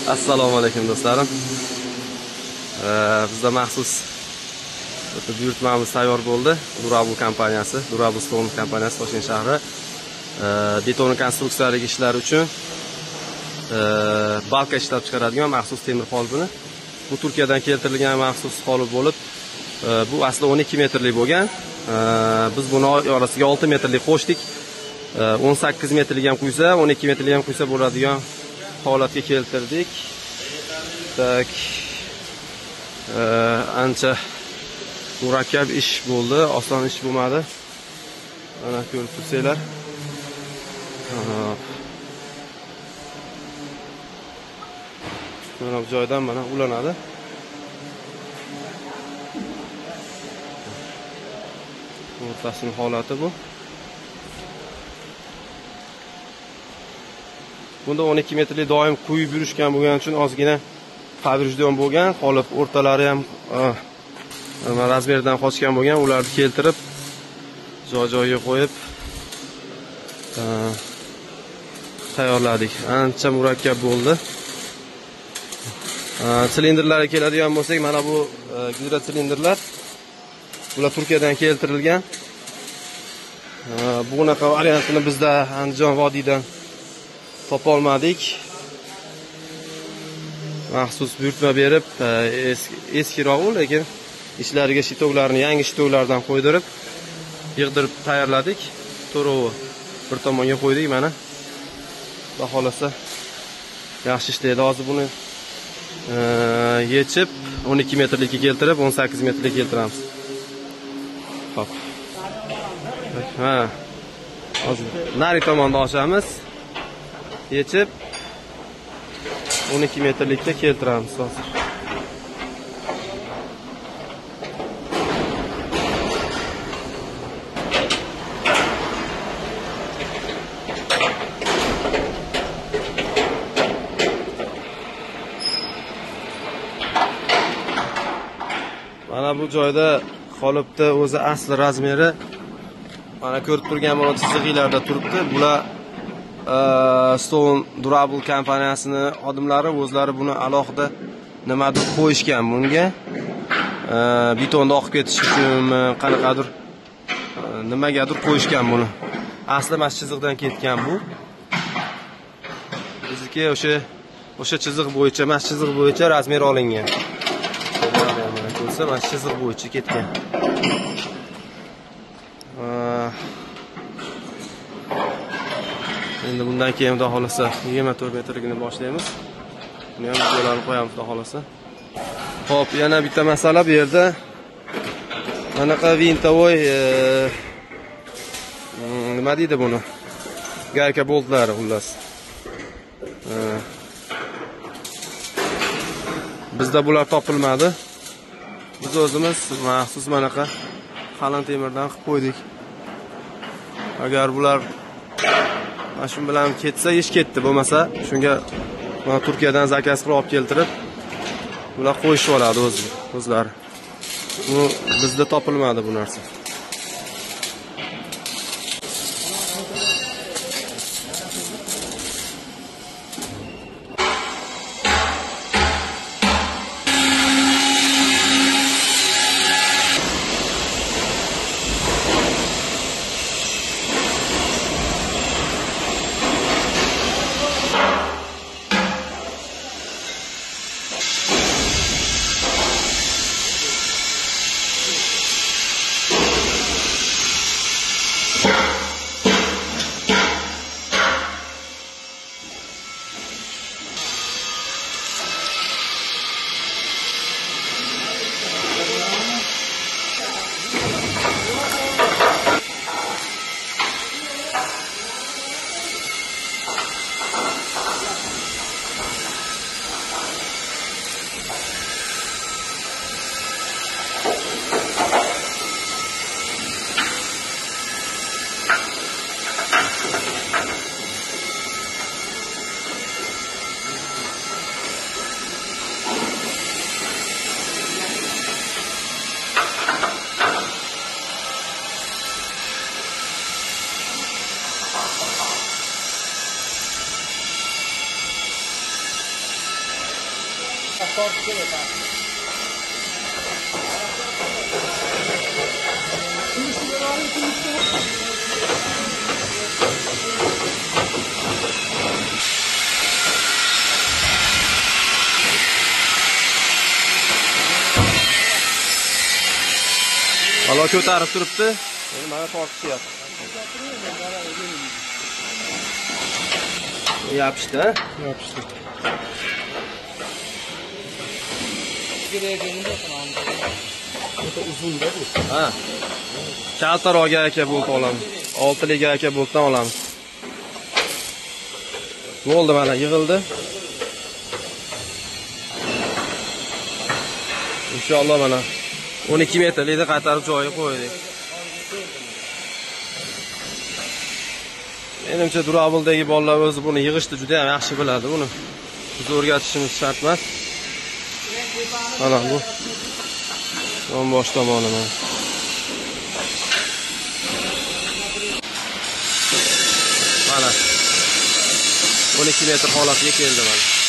Assalomu alaykum do'stlarim. Bizda maxsus buyurtmamiz tayyor bo'ldi. Durable kompaniyasi, Durable Stone kompaniyasi Toshkent shahri beton konstruksiyalari ishlari uchun balka ishlab chiqaradigan maxsus temir qolipini. Bu Turkiyadan keltirilgan maxsus qolip bo'lib, bu asli 12 metrlik bo'lgan. Biz buni orasiga 6 metrlik qo'shdik. 18 metrlik ham quysa, 12 metrlik ham quysa bo'ladigan holatga keltirdik. Tak, ancha murakkab ish bo'ldi, oson ish bo'lmadi. Mana ko'rib tursanglar. Mana bu joydan mana ulanadi. O'rtasining holati bu. Bunda 12 metrlik doim quyib yurishgan bo'lgani uchun ozgina поврежден bo'lgan, qolip o'rtalari ham razmerdan qochgan bo'lgan, ularni keltirib joy-joyiga qo'yib tayyorladik. Ancha murakkab bo'ldi. Silindrlarga keladigan bo'lsak, mana bu gidrotsilindrlar, bular Turkiyadan keltirilgan. Bunaqa variantini bizda Andijon vodiydan topa olmadik. Maxsus buyurtma berib, eskiroq u, lekin ichlariga shitoklarni yangi shitoklardan qo'ydirib, yig'dirib tayyorladik. To'rovi bir tomonga qo'ydik mana. Xudo xolasa yaxshi ishlaydi. Hozir buni yechib 12 metrlikka keltirib, 18 metrlikka keltiramiz. Xo'p. Ha. Hozir nari tomonda ochamiz. Yechib 12 metrlikka keltiramiz hozir. Mana bu joyda qolipda o'zi asli razmeri mana ko'rib turgan mana chizig'larda turibdi. Bular Stone Durable kompaniyasini xodimlari o'zlari buni alohida nimadir qo'yishgan bunga. Betonda oqib ketish uchun qanaqadir nimagadir qo'yishgan buni. Asli mana shu chiziqdan ketgan bu. Bizniki o'sha chiziq bo'yicha, mana shu chiziq bo'yicha razmer olingan. Mana ko'rsa, mana shu chiziq bo'yicha ketgan. Endi bundan keyin xudo xolasa 24 metrligini boshlaymiz. Buni ham videolarni qo'yamiz xudo xolasa. Xo'p, yana bitta masala bu yerda. Manaqa vintovoy nima deydi buni? Gayka boltlari xullas. Bizda bular topilmadi. Biz o'zimiz maxsus manaqa qalin temirdan qilib qo'ydik. Agar bular mana shu bilan ketsa, ish ketdi, bo'lmasa shunga mana Turkiyadan zakaz qilib olib keltirib, bular qo'yishib oladi o'zlari. Bu bizda topilmadi bu narsa. Halo ko'tarib turibdi. Endi mana tortishyapti. Yopishdi, ha? Yopishdi. Uzun-da bu. Ha. Kaltaroq aka bolt olamiz. 6lik aka boltdan olamiz. Bo'ldi mana yig'ildi. Inshaalloh mana 12 metrlikni qaytarib joyiga qo'ydik. Menimcha Durabldagi bolalar o'zi buni yig'ishni juda ham yaxshi biladi buni. Biz o'rgatishimiz shart emas. Mana bu yonbosh tomoni mana. Mana 12 metr holatiga keldi mana.